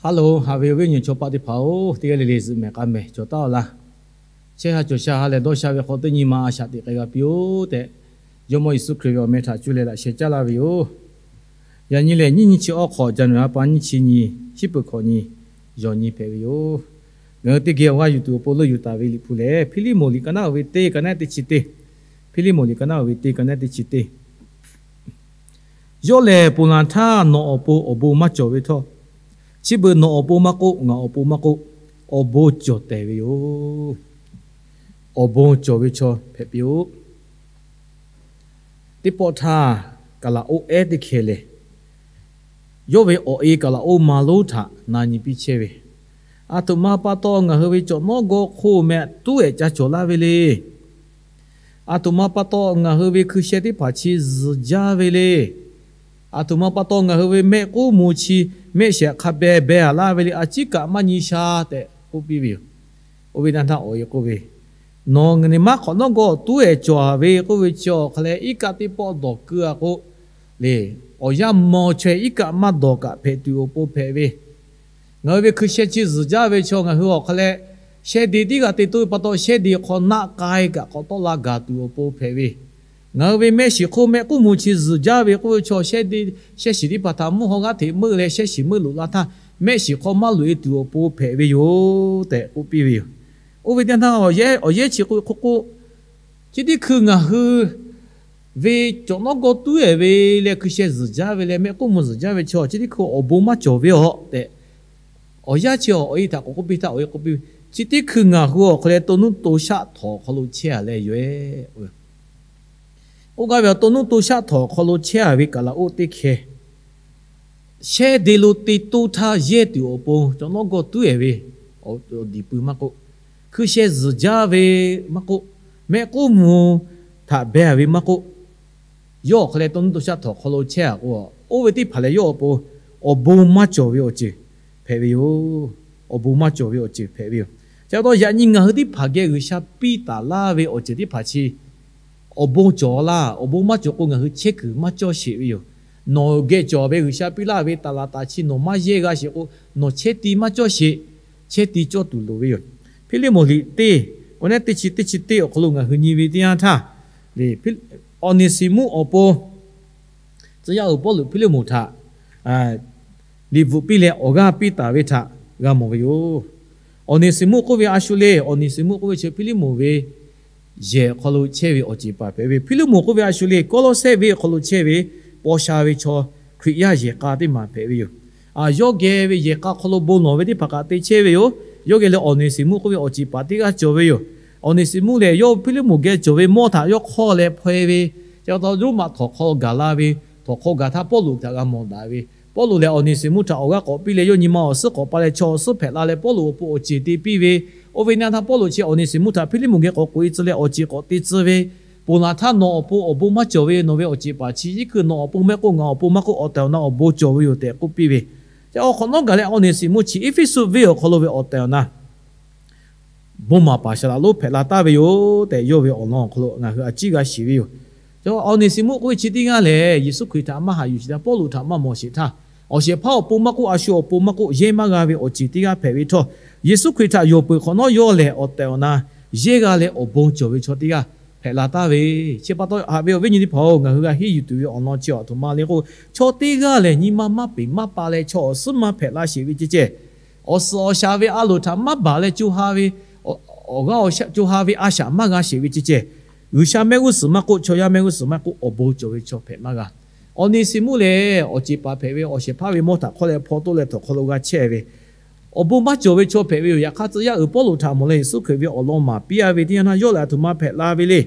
Haˉ loˬ, haꞈ ve awˬ viˉ awˬ nyi chaw paˆ teˇ hpaˍ-oˬ, teˇ g'aˇ le le zuhꞈ mehˍ k'a mehˍ cawˬ taˉ-a laˇ. Chehˇ ha cawˬ sha ha lehˬ dawˇ sha ve hk'aw teˇ nyi ma a shaꞈ teꞈ k'ai g'a piˇ-oˆ tehꞈ, Jawˇmawˇ Yeˍsuˆ Hkriꞈ ve awˬ meh htaꞈ cuˇ leh laꞈ sheh caˉ laˇ ve yoˬ. Yaꞈ nyi lehˬ, nyiˇ nyiˇ chi awˬ hk'awꞈ, January ha pa nyiˇ chi nyi, shiˉ peuˬ hkawꞈ nyi, yawˬ nyi hpehꞈ ve yoˬ. Ngaˬ hui teˇ geh awˬ g'aˇ yuˬ tuˬ awˬ pon leuˆ yuˬ taˍ ve Liꞈ hpu lehˬ, Hpiˇliˇmonˍ liꞈ ka naˉ uiˍ ve teˇ, ka naˉ teˇ chi teˇ. Hpiˇliˇmonˍ liꞈ ka naˉ uiˍ ve teˇ, ka naˉ teˇ chi teˇ. Yawˇ lehˬ, ponˬ laˬ htaˇ nawˬ awˬ pon awˬ bon maˇ cawˬ ve htawˇ, chi beuꞈ nawˬ awˬ pon maˇ k'oˆ, ngaˬ awˬ pon maˇ k'oˆ, awˬ bon cawˬ tehˬ ve yoˬ. Awˬ bon cawˬ ve chaw hpehꞈ piˇ-oˆ. Teˇ pawˆ htaˇ, kaˬ laꞈ oˇ ehˉ teˇ hkeh lehˬ, yawˇ ve awˬ e kaˬ laꞈ oˇ ma lonˉ htaꞈ na nyi piˇ chehˇ ve, aˬ htoꞈ ma pa taw ngaˬ hui ve cawˬ nawˉ gawˇ hk'oˆ meh tuˉ ehˍ ca cawˬ laˇ ve le. Aˬ htoꞈ ma pa taw ngaˬ hui ve hkui sheh teˇ hpaˍ chi zuhˬ jaˇ ve le. Aˬ htoꞈ ma pa taw ngaˬ hui ve mehˆ k'uˉ mvuh chi mehˆ shiˍ hk'a beh beh a laˇ ve le, a ciˉ kaꞈ maˇ nyi sha tehꞈ k'oˆ piˇ ve yoˬ. Oˇ ve naˆ htaˇ awˬ e k'oˆ ve, Nawˬ ngaˬ neˬ maˉ hk'awꞈ nawˉ gawˇ tuˉ ehˍ cawˬ ve k'oˆ ve chi awˬ hk'a leh, iˉ kaˆ teˇ pawˆ dawˬ keu-a k'o, le, awˬ yanˇ maw chaweh iˉ kaˆ maˇ dawˬ kaꞈ hpehꞈ tuˬ awˬ pon hpehꞈ ve. Ngaˬ hui ve hkui sheh chi zuhˬ jaˇ ve chaw ngaˬ hui awˬ hk'a leh, shehˇ de tiˉ g'a te toˇ ve pa taw, shehˇ de hk'aw naˆ k'ai kaꞈ k'awꞈ tawˆ la gaˬ tuˬ awˬ pon hpehꞈ ve. Ngaˬ hui ve mehˆ shiˍ hk'oˆ mehˆ k'uˉ mvuh chi zuhˬ jaˇ ve k'oˆ ve chaw, shehˇ de, shehˇ shiˍ teˇ hpaˍ htaꞈ mvuhˇ haw g'aˇ hteꞈ meuˆ leh shehˇ shiˍ meuˆ loꞈ la htaˇ, mehˆ shiˍ hk'aw maˇ loꞈ-e tuˬ awˬ pon hpehꞈ ve yoˬ tehꞈ k'oˆ piˇ ve yoˬ. Oˇ ve teˇ yanˇ htaˇ awˬ yehˉ chi k'oˆ ve hk'oˆ k'o, chi teˇ hkui ngaˬ hui ve cawˬ nawˉ gawˇ tuˉ ehˍ ve leh hkui sheh zuhˬ jaˇ ve leh mehˆ k'uˉ mvuh zuhˬ jaˇ ve chaw, chi teˇ hkui awˬ bon maˇ cawˬ ve aˬ tehꞈ, awˬ yanˇ chi awˬ e htaꞈ k'awꞈ k'oˆ piˇ htaˇ awˬ e k'oˆ piˇ ve, chi teˇ hkui ngaˬ hui awˬ hk'a leh to nuˇ to shaˆ htawnˍ awˬ hk'aw lo chehˇ-a leh yoˬ-e. K'oˆ gaˇ ve, awˬ to nuˇ to shaˆ htawnˍ awˬ hk'aw lo chehˇ-a ve kaˬ laꞈ oˇ teˇ hkeh, shehˇ de lo te toˇ htaˇ yehˇ tuˬ awˬ pon cawˬ nawˉ gawˇ tuˉ ehˍ ve awˬ diˬ pui maˇ k'oˆ, hkui sheh zuhˬ jaˇ ve maˇ k'oˆ, mehˆ k'uˉ mvuh htaꞈ beh-a ve maˇ k'oˆ, yawˇ awˬ hk'a leh to nuˇ to shaˆ htawnˍ awˬ hk'aw lo chehˇ-a k'o, oˇ ve teˇ hpaˍ lehˬ yawˇ awˬ pon awˬ bon maˇ cawˬ ve awˬ ceuˬ hpehꞈ ve yoˬ. Awˬ bon maˇ cawˬ ve awˬ ceuˬ hpehꞈ ve yoˬ. Chi pa taw yaꞈ nyi ngaˬ hui teˇ hpaˍ geh G'uiˬsha piˇ taˍ laˇ ve awˬ ceuˬ teˇ hpaˍ chi awˬ bon cawˬ laˇ. Awˬ bon maˇ cawˬ k'o ngaˬ hui chehˇ kuiˬ maˇ cawˇ sheˍ ve yoˬ. Nawˬ geh cawˬ ve G'uiˬsha piˇ laˇ ve taˍ laˍ taˍ chi nawˬ maˇ yehˇ g'a sheˍ k'o, nawˬ chehˇ ti maˇ cawˇ sheˍ. Chehˇ ti cawˇ tuˬ loˍ ve yoˬ. Hpiˇliˇmonˍ liꞈ teˇ, k'o neˉ teˇ chi teˇ chi teˇ awˬ hk'aw lo ngaˬ hui nyi ve teˇ yanˇ htaˇ, le, Awˬneˍsiˍmuˆ awˬ pon tcuh yaˇ uiˍ Pawˇluꞈ Hpiˇliˇmonˍ htaꞈ liꞈ bvuhꞈ piˇ leh awˬ g'aˇ piˇ taˍ ve htaꞈ g'a mawˬ ve yoˬ. Awˬneˍsiˍmuˆ k'oˆ ve a shu le, Awˬneˍsiˍmuˆ k'oˆ ve chi Hpiˇliˇmonˍ ve yehˬ awˬ hk'aw lo chehˇ ve awˬ ceˬ paˍ hpehꞈ ve. Hpiˇliˇmonˍ k'oˆ ve a shu le, Kawˇlawˇsehˇ venˇ awˬ hk'aw lo chehˇ ve paw sha ve chaw Hkriꞈ yaˇ yehˬ k'a teˇ maˬ hpehꞈ ve yoˬ. Yawˇ geh ve yehˬ k'a hk'aw lo bon lawˬ ve teˇ hpaˍ kaꞈ te chehˇ ve yoˬ. Yawˇ geh leh Awˬneˍsiˍmuˆ k'oˆ ve awˬ ceˬ paˍ teˇ g'aˇ cawˬ ve yoˬ. Awˬneˍsiˍmuˆ lehˬ yawˇ Hpiˇliˇmonˍ geh cawˬ ve mawˇ htaꞈ yawˇ hk'awˇ leh hpaw-e ve, chi pa taw Roˉmaꞈ htawnˍ hk'aw lo gaˬ la ve, htawnˍ hk'aw gaˬ htaˇ Pawˇluꞈ htaꞈ g'a mawˬ daꞈ ve. Pawˇluꞈ lehˬ Awˬneˍsiˍmuˆ htaꞈ awˬ g'aˇ k'awꞈ piˇ leh yawˇ nyi ma awˬ suhˉ k'awꞈ pa leh chaw awˬ suhˉ hpehꞈ la leh Pawˇluꞈ awˬ pon awˬ ceˬ te piˇ ve. Oˇ ve naˆ htaˇ Pawˇluꞈ chi Awˬneˍsiˍmuˆ htaꞈ Hpiˇliˇmonˍ geh k'awꞈ k'oꞈ-e tcuh leh awˬ ceˬ k'awꞈ te tcuh ve, Ponˬ laˬ htaˇ nawˬ awˬ pon awˬ bon maˇ cawˬ ve, nawˬ ve awˬ ceˬ paˍ chi iˉ hkui nawˬ awˬ pon mehˆ k'oˆ ngaˬ awˬ pon maˇ k'oˆ awˬ tehˬ awˬ na awˬ bon cawˬ ve yoˬ tehꞈ k'oˆ piˇ ve. Chi awˬ hk'awꞈ nawˉ gaˬ leh Awˬneˍsiˍmuˆ chi Eˇfeˇsuꞈ venˇ awˬ hk'aw lo ve awˬ tehˬ awˬ na bon maˍ paˍ saˍ laꞈ lonˉ hpehꞈ la taˍ ve yoˬ tehꞈ, yawˇ ve awˬ lawn awˬ hk'aw lo ngaˬ hui a ciˉ g'a shiˍ ve yoˬ. Awˬneˍsiˍmuˆ k'oˆ ve chi teˇ g'aˇ lehˬ, Yeˍsuˆ Hkriꞈ htaꞈ maˇ haꞈ yuˬ sheˍ htaˇ, Pawˇluꞈ htaꞈ maˇ mawˬ sheˍ htaˇ, awˬ shehˍ hpaˇ awˬ pon maˇ k'oˆ, a shu awˬ pon maˇ k'oˆ, yehˇ maˇ g'a ve awˬ ceˬ teˇ g'aˇ hpehꞈ ve htawˇ, Yeˍsuˆ Hkriꞈ htaꞈ yonˍ peuˬ hk'awꞈ nawˉ yawˇ lehˬ awˬ tehˬ awˬ na yehˇ g'a leh awˬ bon cawˬ ve chaw teˇ g'aˇ hpehꞈ la taˍ ve. Chi pa taw haꞈ ve awˬ viˉ nyi teˇ hpaˍ-oˬ, ngaˬ hui g'a henˇ yuˬ tuˬ ve awˬ lawn chi awˬ htoꞈ ma le k'o, chaw teˇ g'aˇ lehˬ nyi ma maˇ peˍ maˇ pa leh chaw awˬ suhˉ maˇ hpehꞈ la sheˍ ve ceh ceh, awˬ suhˍ awˬ shaˍ ve a loˍ htaꞈ maˇ baˬ leh co ha ve, awˬ g'aˇ co ha ve a shaꞈ maˇ g'a sheˍ ve ceh ceh, G'uiˬsha mehˆ g'uˇ suhˍ maˇ k'oˆ, chaw yaˇ mehˆ g'uˇ suhˍ maˇ k'oˆ, awˬ bon cawˬ ve chaw hpehꞈ maˇ g'a. Awˬneˍsiˍmuˆ lehˬ awˬ ceˬ paˍ hpehꞈ ve, awˬ shehˍ hpaˇ ve mawˇ htaꞈ hk'awˇ leh hpaw toˆ leh htawnˍ hk'aw lo g'a chehˇ ve, awˬ bon maˇ cawˬ ve chaw hpehꞈ ve yoˬ. Yaꞈ hk'aˇ tcuh yaˇ uiˍ Pawˇluꞈ htaꞈ mawˬ leh Yeˍsuˆ Hkriꞈ ve awˬ lawn maˍ piˇ-a ve teˇ yanˇ htaˇ yawˇ lehˬ aˬ htoꞈ ma hpehꞈ la ve le.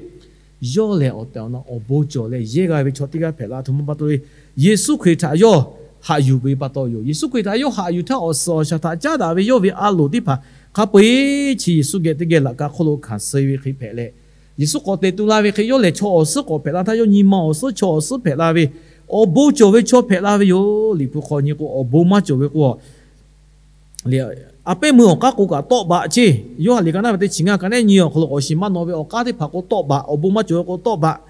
Yawˇ lehˬ awˬ tehˬ awˬ na awˬ bon cawˬ leh yehˇ g'a ve chaw teˇ g'aˇ hpehꞈ la aˬ htoꞈ ma pa taw le. Yeˍsuˆ Hkriꞈ htaꞈ yawˇ haꞈ yuˬ ve pa taw yoˬ. Yeˍsuˆ Hkriꞈ htaꞈ yawˇ haꞈ yuˬ htaˇ awˬ suhˍ awˬ shaˍ htaꞈ caˉ daꞈ ve yawˇ ve a loˍ teˇ hpaˍ hk'a peu-eˬ chi Yeˍsuˆ geh teˇ geh laꞈ ka hk'oˆ lo hkanˍ suh ve hk'e hpehꞈ leh, Yeˍsuˆ k'awꞈ teꞈ tu la ve hk'e yawˇ lehˬ chaw awˬ suhˉ k'awꞈ hpehꞈ la htaˇ yawˇ nyi ma awˬ suhˉ chaw awˬ suhˉ hpehꞈ la ve, awˬ bon cawˬ ve chaw hpehꞈ la ve yoˬ. Liꞈ hpu hk'aw nyi k'o awˬ bon maˇ cawˬ ve k'o, a pehˉ meuˇ awˬ k'aˉ k'o kaꞈ tawˆ baꞈ ceˇ. Yoˇhanˬ liꞈ ka naˉ ve teˇ chi ngaˇ ka neˉ nyi awˬ hk'aw lo awˬ shiˍ maˇ naw ve awˬ k'aˉ teˇ hpaˍ k'o tawˆ baꞈ, awˬ bon maˇ cawˬ ve k'o tawˆ baꞈ.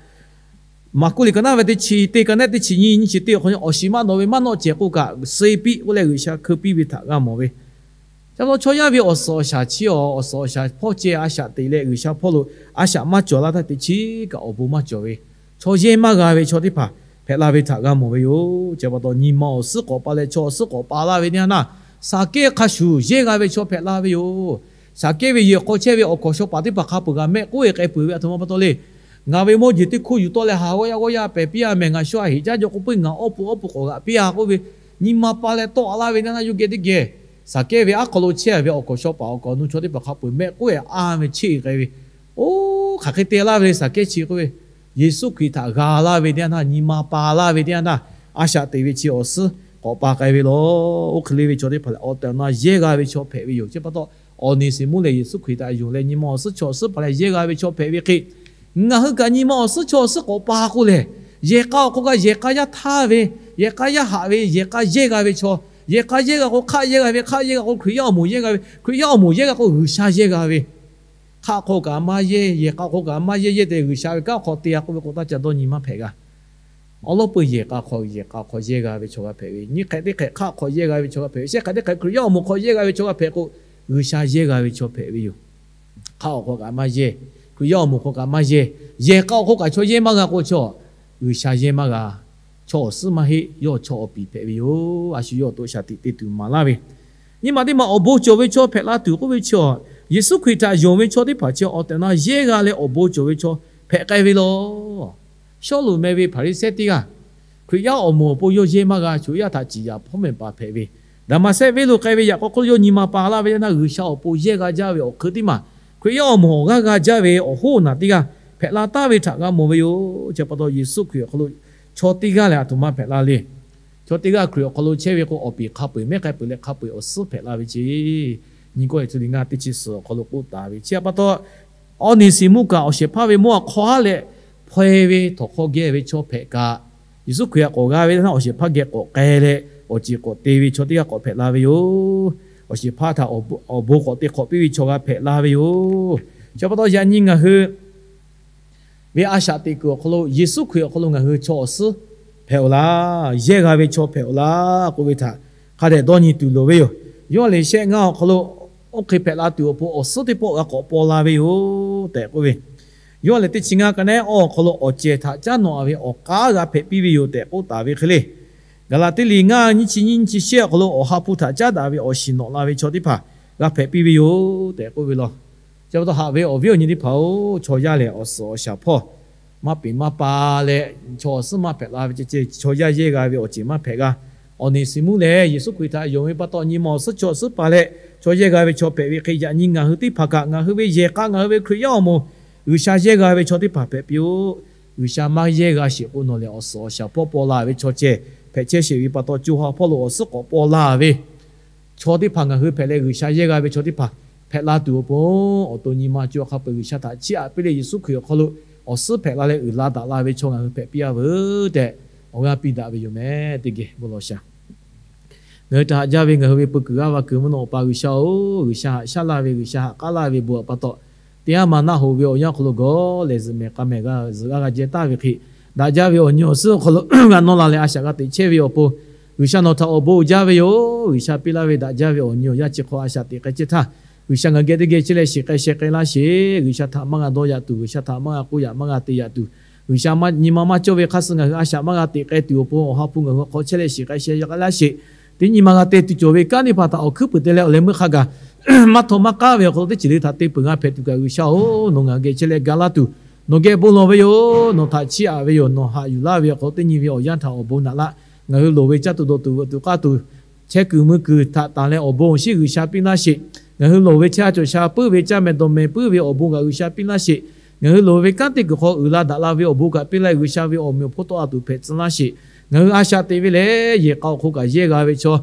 Maˍkuˆ liꞈ ka naˉ ve teˇ chi teˇ, ka naˉ teˇ chi nyiˇ, nyiˇ chi teˇ awˬ hk'aw, awˬ shiˍ maˇ nawꞈ ve maˇ nawˆ cehˬ k'oˆ kaꞈ, suh piˇ k'oˆ leh G'uiˬsha hkui piˇ ve htaꞈ g'a mawˬ ve. Chi pa taw chaw yaˇ ve awˬ suhˍ awˬ shaˍ chi awˬ, awˬ suhˍ awˬ shaˍ hpawˇ ceh a shaꞈ teꞈ leh G'uiˬsha hpawˇ lo a shaꞈ maˇ cawˬ laˇ htaˇ teꞈ chiˉ kaꞈ awˬ bon maˇ cawˬ ve, chaw yehˇ maˇ g'a ve chaw teˇ hpaˍ hpehꞈ la ve htaꞈ g'a mawˬ ve yoˬ. Chi pa taw nyi ma awˬ suhˉ k'awꞈ pa leh chaw awˬ suhˉ k'awꞈ pa laˇ ve teˇ yanˇ naˇ, Saˍkehˇ hk'a shuˍ yehˇ g'a ve chaw hpehꞈ la ve yoˬ. Saˍkehˇ ve yehˬ hk'aw chehˇ ve awˬ kaw shaw paˍ teˇ hpaˍ hk'a peuˬ kaꞈ mehˆ k'oˆ e k'ai peuˬ ve, aˬ htoꞈ ma pa taw le. Ngaˬ ve mawˇ jeˬ teˇ hkoˇ yuˬ tawˆ leh haˍ g'awˇ yaˇ g'awˇ yaˇ pehˬ piˇ a mehˬ, ngaˬ shu a heˍ caˇ jaw k'oˆ puiˉ ngaˬ awˇ pu awˇ pu k'awꞈ g'aꞈ piˇ a k'oˆ ve, nyi ma pa leh tawˆ a laˇ ve teˇ yanˇ naˇ, yawˇ geh teˇ geh Saˍkehˇ ve aˉ hk'aw lo chehˇ ve awˬ kaw shaw paˍ awˬ kaw awˬ nu chaw teˇ hpaˍ hk'a peuˬ mehˆ k'oˆ e a ve cheˆ k'ai ve, Oˇ, hk'aˬ hk'e te laˇ ve le Saˍkehˇ chi k'oˆ ve, Yeˍsuˆ Hkriꞈ htaꞈ g'a laˇ ve teˇ yanˇ naˇ, nyi ma pa laˇ ve teˇ yanˇ naˇ, a shaꞈ teꞈ ve chi awˬ suhˉ k'awꞈ pa k'ai ve lawˬ. Oˇ hk'e le ve chaw teˇ hpaˍ lehˬ, awˬ tehˬ awˬ na yehˇ g'a ve chaw hpehꞈ ve yoˬ. Chi pa taw, awˬ neˍsiˍmuˆ lehˬ Yeˍsuˆ Hkriꞈ htaꞈ yonˍ leh nyi ma awˬ suhˉ chaw awˬ suhˉ pa leh yehˇ g'a ve chaw hpehꞈ ve hk'e, ngaˬ hui kaꞈ nyi ma awˬ suhˉ chaw awˬ suhˉ k'awꞈ pa k'o lehˬ, yehˬ k'a awˬ hk'aw kaꞈ yehˬ k'a yaˇ htaˇ ve, yehˬ k'a yaˇ haꞈ ve, yehˬ k'a yehˇ g'a ve chaw, yehˬ k'a yehˇ g'a k'o hk'aˆ yehˇ g'a ve, hk'aˆ yehˇ g'a k'o Hkriꞈ yaˇ awˬ moˍ yehˇ g'a ve, Hkriꞈ yaˇ awˬ moˍ yehˇ g'a k'o G'uiˬsha yehˇ g'a ve, hk'aˆ hk'aw kaꞈ maˇ yehˇ, yehˬ k'a hk'aw kaꞈ maˇ yehˇ, yehˇ te G'uiˬsha ve kanˉ hk'aw te a k'oˆ ve k'o, taˇ ca dawˇ nyi maˇ hpehꞈ g'a. Awˬ lawn peuˬ yehˬ k'a hk'aw, yehˬ k'a hk'aw yehˇ g'a ve chaw g'a hpehꞈ ve, nyiˇ hk'ehꞈ teˇ hk'ehꞈ hk'aˆ hk'aw yehˇ g'a ve chaw g'a hpehꞈ ve, shehˆ hk'ehꞈ teˇ hk'ehꞈ Hkriꞈ yaˇ awˬ moˍ hk'aw yehˇ g'a ve chaw g'a hpehꞈ k'o, G'uiˬsha yehˇ g'a ve chaw hpehꞈ ve yoˬ. Hk'aˆ awˬ hk'aw kaꞈ maˇ yehˇ, Hkriꞈ yaˇ awˬ moˍ hk'aw kaꞈ maˇ yehˇ, yehˬ k'a awˬ hk'aw kaꞈ chaw yehˇ maˇ g'a k'o chaw, G'uiˬsha yehˇ maˇ g'a. Chaw awˬ suhˉ maˇ heˆ, yawˇ chaw awˬ piˍ hpehꞈ ve yoˬ. A shu yawˇ awˬ to shaˍ tiꞈ te tuˬ maˍ laˇ ve, nyi ma teˇ ma awˬ bon cawˬ ve chaw hpehꞈ la tuˬ k'oˆ ve chi, Yeˍsuˆ Hkriꞈ htaꞈ yonˍ ve chaw teˇ hpaˍ chi awˬ tehˬ awˬ na yehˇ g'a leh awˬ bon cawˬ ve chaw hpehꞈ k'ai ve lawˬ. Sawˉluꞈ meh ve Hpaˍriˍsehˇ teˇ g'aˇ, Hkriꞈ yaˇ awˬ moˍ awˬ pon yawˇ yehˇ maˇ g'a, chaw yaˇ htaꞈ ciˍ yaꞈ hpawˉ mehˍ paˍ hpehꞈ ve, Daˍmaˍsehˇ venˇ lo k'ai ve yaꞈ k'aw hk'oˆ lo yawˇ nyi ma pa laˇ ve yaˇ naˇ, G'uiˬsha awˬ pon yehˇ g'a jaˇ ve awˬ hk'eun teˇ maˬ, Hkriꞈ yaˇ awˬ moˍ awˬ g'aˇ g'a jaˇ ve awˬ hoˉ naˬ teˇ g'aˇ hpehꞈ la taˍ ve htaꞈ g'a mawˬ ve yoˬ. Chi pa taw Yeˍsuˆ Hkriꞈ awˬ hk'aw lo chaw teˇ g'aˇ lehˬ aˬ htoꞈ ma hpehꞈ la le. Chaw teˇ g'aˇ Hkriꞈ awˬ hk'aw lo chehˇ ve k'o, awˬ piˍ hk'a peu-eˬ mehˉ k'ai peuˬ leh hk'a peu-eˬ awˬ suhˉ hpehꞈ la ve ce. Nyi kawˇ eˬ tu liꞈ ngaˇ teˇ chi suhˍ awˬ hk'aw lo k'oˆ taˍ ve chi pa taw, Awˬneˍsiˍmuˆ kaꞈ awˬ shehˍ hpaˇ ve mawˇ hk'aw haˉ leh hpaw-e ve htawnˍ hk'aw geh ve chaw hpehꞈ kaꞈ, Yeˍsuˆ Hkriꞈ htaꞈ k'awꞈ g'a ve teˇ yanˇ awˬ shehˍ hpaˇ geh k'awꞈ k'ai leh, awˬ ceˬ k'awꞈ te ve chaw teˇ g'aˇ k'awꞈ hpehꞈ la ve yoˬ. Awˬ shehˍ hpaˇ htaꞈ awˬ bon k'awꞈ te hk'awꞈ piˇ ve chaw g'a hpehꞈ la ve yoˬ. Chi pa taw yaꞈ nyi ngaˬ hui ve a shaꞈ teꞈ kuiˬ awˬ hk'aw lo Yeˍsuˆ Hkriꞈ awˬ hk'aw lo ngaˬ hui chaw awˬ suhˉ hpehꞈ-oˬ laˇ, yehˇ g'a ve chaw hpehꞈ-oˬ laˇ k'oˆ ve htaꞈ hk'a dehꞈ dawˇ nyi tuˬ loˍ ve yoˬ. Yoˇhanˬ liꞈ shehˆ ngaˇ awˬ hk'aw lo oˇ hk'e hpehꞈ la tuˬ awˬ pon awˬ suhˉ teˇ pawˆ g'a k'awꞈ paw la ve yoˬ tehꞈ k'oˆ ve, Yoˇhanˬ liꞈ teˇ chi ngaˇ ka naˉ awˇ awˬ hk'aw lo awˬ cehˬ htaꞈ caˉ nawꞈ ve awˬ k'aˉ g'a hpehꞈ piˇ ve yoˬ tehꞈ k'oˆ taˍ ve hk'e le. Gaˍlaˍtiˆ liꞈ ngaˇ nyiˇ chi nyiˇ nyiˇ chi shehˆ awˬ hk'aw lo Awˬ ha hpu htaꞈ caˉ daꞈ ve awˬ shiˍ nawꞈ la ve chaw teˇ hpaˍ g'a hpehꞈ piˇ ve yoˬ tehꞈ k'oˆ ve law. Chi pa taw haꞈ ve awˬ viˉ awˬ nyi teˇ hpaˍ-oˬ, chaw yaˇ lehˬ awˬ suhˍ awˬ shaˍ hpawˇ maˇ peꞈ maˇ pa leh, chaw awˬ suhˉ maˇ hpehꞈ la ve ceh ceh, chaw yaˇ yehˇ g'a ve awˬ ceuˬ maˇ hpehꞈ g'a. Awˬneˍsiˍmuˆ lehˬ Yeˍsuˆ Hkriꞈ htaꞈ yonˍ ve pa taw nyi ma awˬ suhˉ chaw awˬ suhˉ pa leh, chaw yehˇ g'a ve chaw hpehꞈ ve hk'e, yaꞈ nyi ngaˬ hui teˇ hpaˍ kaꞈ ngaˬ hui ve yehˬ k'a ngaˬ hui ve Hkriꞈ yaˇ awˬ moˍ G'uiˬsha yehˇ g'a ve chaw teˇ hpaˍ hpehꞈ piˇ-oˆ. G'uiˬsha maˇ yehˇ g'a sheˍ k'o nawˬ lehˬ awˬ suhˍ awˬ shaˍ hpawˇ paw la ve chaw ceh hpehꞈ chehˇ sheˍ ve pa taw, co ha hpawˇ lo awˬ suhˉ k'awꞈ paw la ve chaw teˇ hpaˍ ngaˬ hui hpehꞈ leh, G'uiˬsha yehˇ g'a ve chaw teˇ hpaˍ hpehꞈ la tuˬ awˬ pon, awˬ to nyi ma co hk'a peu-eˬ G'uiˬsha htaꞈ chiˇ aꞈ piˇ leh Yeˍsuˆ Hkriꞈ awˬ hk'aw lo awˬ suhˉ hpehꞈ la leh uiˍ la daꞈ la ve chaw ngaˬ hui hpehꞈ piˇ-a veuˬ tehꞈ, awˬ g'aˇ piˇ daꞈ ve yoˬ meh teˇ geh bon lawˬ shaˍ. Ngaˬ hui htaꞈ haꞈ jaˇ ve ngaˬ hui ve peu kuiˬ g'aˇ va kuiˬ mvuhˇ naw Awˬ pa G'uiˬsha-oˬ, G'uiˬsha haꞈ shaˉ laˇ ve, G'uiˬsha haꞈ k'aˉ laˇ ve bon awˬ pa taw, teˇ haˉ ma naˆ hoꞈ ve awˬ yanˇ hk'aw lo gawˬ lehˬ zuhꞈ mehˍ k'a mehˍ g'a zuhꞈ g'aˇ g'a jehˇ taˍ ve hk'e, daꞈ jaˇ ve awˬ nyi awˬ suhˉ awˬ hk'aw lo g'a nawˇ la leh a shaꞈ g'a teꞈ chehˇ ve awˬ pon, G'uiˬsha nawˬ htaꞈ awˬ bon uiˍ jaˇ ve yoˬ. G'uiˬsha piˇ laˇ ve daꞈ jaˇ ve awˬ nyi awˬ yanˇ chi hk'aw a shaꞈ teꞈ k'ai chehˇ htaˇ, G'uiˬsha ngaˬ geh teˇ geh chehˇ leh shiˍ k'ai sheh k'ai laˇ sheˍ. G'uiˬsha htaꞈ maˇ g'a dawˇ yaꞈ tuˬ, G'uiˬsha htaꞈ maˇ g'a k'oˆ yaꞈ maˇ g'a te yaꞈ tuˬ, G'uiˬsha nyi ma maˇ cawˇ ve hk'a suh ngaˬ hui a shaꞈ maˇ g'a teꞈ k'ai tuˬ awˬ pon, Awˬ ha hpu ngaˬ hui hk'aw chehˇ leh shiˍ k'ai sheh k'ai laˇ sheˍ. Teˇ nyi ma g'a te tuˬ cawˬ ve kanˉ teˇ hpaˍ htaꞈ awˬ hkuiˉ puiˍ te leh awˬ leh meuˇ hk'a gaˬ maˇ htawˇ maˇ k'aˉ ve awˬ hk'aw lo teˇ ceuˬ le htaꞈ te peuˬ g'a hpehꞈ tuˬ kaꞈ G'uiˬsha-oˬ, nawˬ ngaˬ geh chehˇ leh ga laˇ tuˬ, nawˬ geh bon lawˬ ve yoˬ. Nawˬ htaꞈ chiˇ aꞈ ve yoˬ. Nawˬ haꞈ yuˬ laˇ ve awˬ hk'aw lo teˇ nyi ve awˬ yanˇ htaꞈ awˬ bon naꞈ laˇ. Ngaˬ hui loˍ ve caˇ tuˬ dawˬ tuˬ veuꞈ tuˬ k'aˇ tuˬ, chehˇ kuiˬ mui kuiˬ htaꞈ tanˬ leh awˬ bon awˬ shinˉ G'uiˬsha piˇ laˇ sheˍ. Ngaˬ hui loˍ ve chehˇ ha cawˬ sha puiˉ ve caˇ mehˍ dawˬ mehˍ puiˉ ve awˬ bon kaꞈ G'uiˬsha piˇ laˇ sheˍ. Ngaˬ hui loˍ ve kanˉ teˇ kuiˬ hk'aw uiˍ la daꞈ la ve awˬ bon kaꞈ piˇ laˇ G'uiˬsha ve awˬ meꞈ awˬ hponˇ tawˆ la tuˬ hpehꞈ tcuh laˇ sheˍ. Ngaˬ hui a shaꞈ teꞈ ve lehˬ, yehˬ k'a awˬ hk'aw kaꞈ yehˇ g'a ve chaw,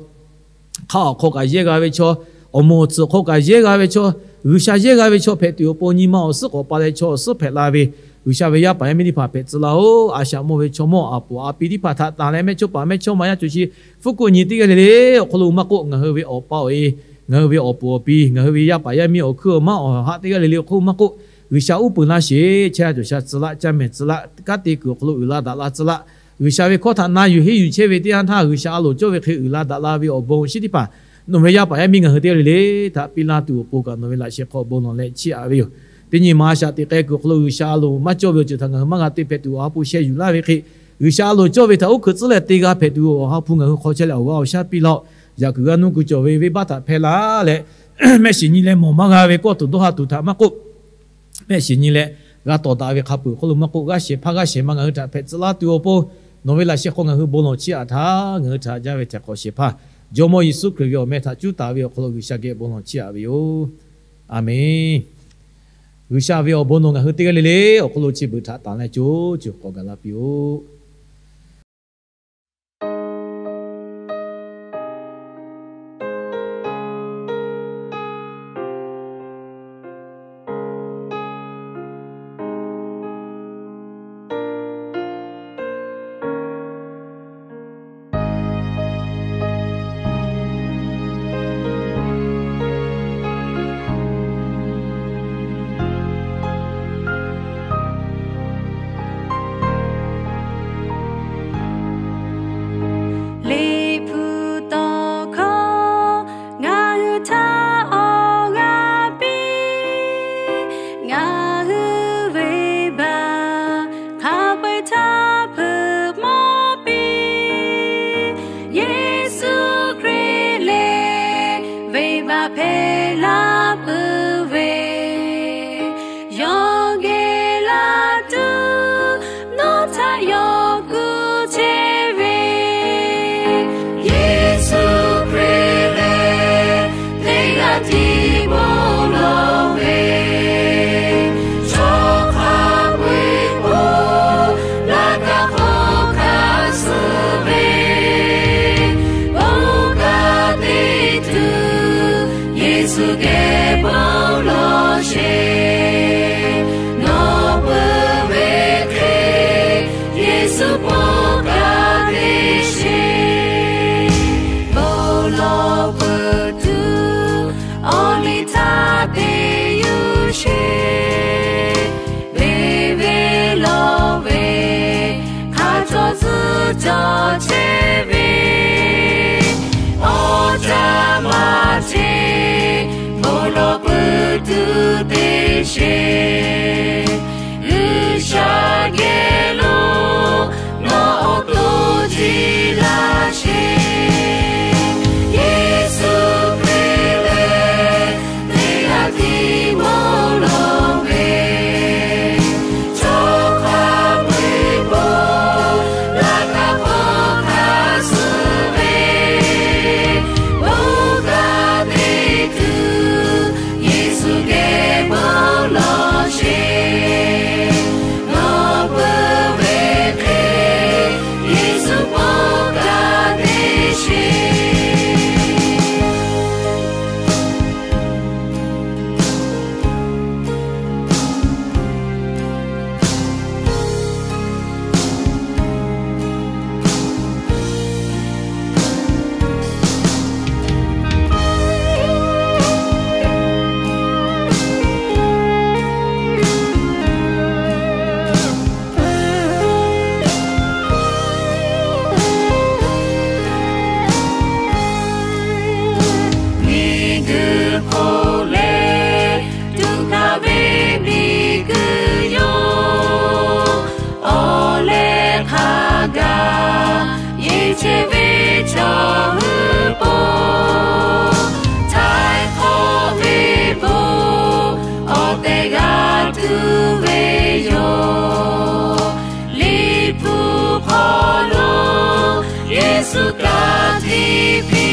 hk'aˆ awˬ hk'aw kaꞈ yehˇ g'a ve chaw, awˬ moˍ awˬ tsuhꞈ hk'aw kaꞈ yehˇ g'a ve chaw, G'uiˬsha yehˇ g'a ve chaw hpehꞈ tuˬ awˬ pon nyi ma awˬ suhˉ k'awꞈ pa leh chaw awˬ suhˉ hpehꞈ la ve, G'uiˬsha ve yaˇ paˍ yaˇ miˇ teˇ hpaˍ hpehꞈ tcuh laˇ-oˬ. A shaꞈ mawˇ ve chaw mawˇ a poˍ a pi teˇ hpaˍ htaꞈ tanˬ leh mehˇchawˇ paˍ mehˇchawˇma yaˇ cawˬ chi fuˉ kuˆ nyi teˇ g'aˇ le le awˬ hk'aw lo maˇ k'oˆ, ngaˬ hui ve awˬ pa awˬ e, ngaˬ hui ve awˬ puˍ awˬ pi, ngaˬ hui ve yaˇ paˍ yaˇ miˇ awˬ hkuiˉ awˬ maˉ awˬ haꞈ teˇ g'aˇ le le awˬ hk'aw lo maˇ k'oˆ, G'uiˬsha uˉ peunˍ laˇ sheˍ. Chehˇ sha cawˬ sha tcuh laˆ, caˇ mehˍ tcuh laˆ, kanˉ te kuiˬ awˬ hk'aw lo uiˍ la daꞈ la tcuh laˆ. G'uiˬsha ve hkawˇ htaꞈ na yuˬ henˇ yuˬ chehˇ ve teˇ yanˇ htaˇ, G'uiˬsha a loˍ cawˇ ve hk'e uiˍ la daꞈ la ve awˬ bon awˬ shinˉ teˇ hpaˍ nawˬ ve yaˇ paˍ yaˇ miˇ ngaˬ hui teˇ g'aˇ le le htaꞈ piˇ laˇ tuˬ awˬ pon kaꞈ nawˬ ve laꞈ sheh hk'aw bon lawˬ leh chiˇ aꞈ ve yoˬ. Teˇ nyi ma a shaꞈ teꞈ k'ai kuiˬ awˬ hk'aw lo G'uiˬsha a loˍ maˇ cawˇ ve awˬ ceuˬ htaꞈ ngaˬ hui maˇ g'a te hpehꞈ tuˬ awˬ ha hpu sheh yuˬ laˇ ve hk'e, G'uiˬsha a loˍ cawˇ ve htaꞈ uˉ hkeuꞈ tcuhˉ leh te g'a hpehꞈ tuˬ awˬ ha hpu ngaˬ hui hk'aw chehˇ leh awˬ g'aˇ awˬ shaˉ piˇ laˇ-oˆ. Yaꞈ kuiˬ g'a nuˇ kuiˬ cawˬ ve venˇbaˆ htaꞈ hpehˇ laˇ leh, mehˆ shiˍ nyi leh mawˬ maˇ g'a ve kawˇ tuˬ dawˇ ha tuˬ htaꞈ maˇ k'oˆ, mehˆ shiˍ nyi leh g'a tawˍ daꞈ ve hk'a peu-eˬ awˬ hk'aw lo maˇ k'oˆ, g'aˇ shehˍ hpaˇ g'aˇ shehˍ ma ngaˬ hui htaꞈ hpehꞈ tcuh laˇ tuˬ awˬ pon, nawˬ ve laꞈ sheh hk'aw ngaˬ hui bon lawˬ chiˇ aꞈ htaˇ, ngaˬ hui htaꞈ jaˇ ve htaiˍ hk'awꞈ shehˍ hpaˇ Jawˇmawˇ Yeˍsuˆ Hkriꞈ ve awˬ meh htaꞈ cuˉ taˍ ve awˬ hk'aw lo G'uiˬsha geh bon lawˬ chiˇ aꞈ ve yoˬ. A menˬ. G'uiˬsha ve awˬ bon nawˬ ngaˬ hui teˇ g'aˇ le le awˬ hk'aw lo chi beuꞈ htaꞈ tanˬ leh co co k'awꞈ gaˬ la piˇ-oˆ. Liꞈ hpu tawˇ hkawˇ ngaˬ hui htaꞈ awˬ g'aˇ piˇ, ngaˬ hui venˇbaˆ hk'a peu-eˬ htaꞈ hpeuꞈ maˍ piˇ. Yeˍsuˆ Hkriꞈ lehˬ venˇbaˆ hpehꞈ la peuˬ ve, yawˇ geh laˇ tuˬ nawˬ htaꞈ yawˇ kuˬ chehˇ ve. Yeˍsuˆ Hkriꞈ lehˬ teˇ g'aˇ tiˉ bon lawˬ ve, chaw hk'a peu-eˬ bon laꞈ kaꞈ hk'aw hkanˇ suh ve, bon kaꞈ te tuˬ Yeˍsuˆ geh bon lawˬ sheˍ. Nawˬ peuˬ ve hk'e Yeˍsuˆ bon kaꞈ te sheˍ. Bon lawˬ peuˬ tuˬ awˬ liˇ htaꞈ te yuˬ sheˍ. Venˇ venˇ lawˬ ve hk'a cawˬ tcuhˉ cawˬ chehˇ ve, awˬ caˇ maˇ ceˬ bon lawˬ peuˬ tuˬ te sheˍ. G'uiˬsha geh lo nawˬ awˬ to jiˇ laˇ sheˍ. Yeˍsuˆ Hkriꞈ lehˬ teˇ g'aˇ tiˉ bon lawˬ ve, chaw hk'a peu-eˬ bon laꞈ kaꞈ hk'aw hkanˇ suh ve, bon kaꞈ te tuˬ Yeˍsuˆ geh bon lawˬ sheˍ. Nawˬ peuˬ ve hk'e Yeˍsuˆ bon kaꞈ te sheˍ. Miˬguiˬ hk'oˆ lehˬ, tuꞈ hkanˍ ve miˬguiˬ yoˬ. Awˬ leh hk'a gaˬ yeˬ chehˇ ve chaw hui po, htaiˍ hk'awꞈ ve bon awˬ tehˬ g'a tuˬ ve yoˬ. Liꞈ hpu hk'aw lo Yeˍsuˆ ka tiꞈ piˇ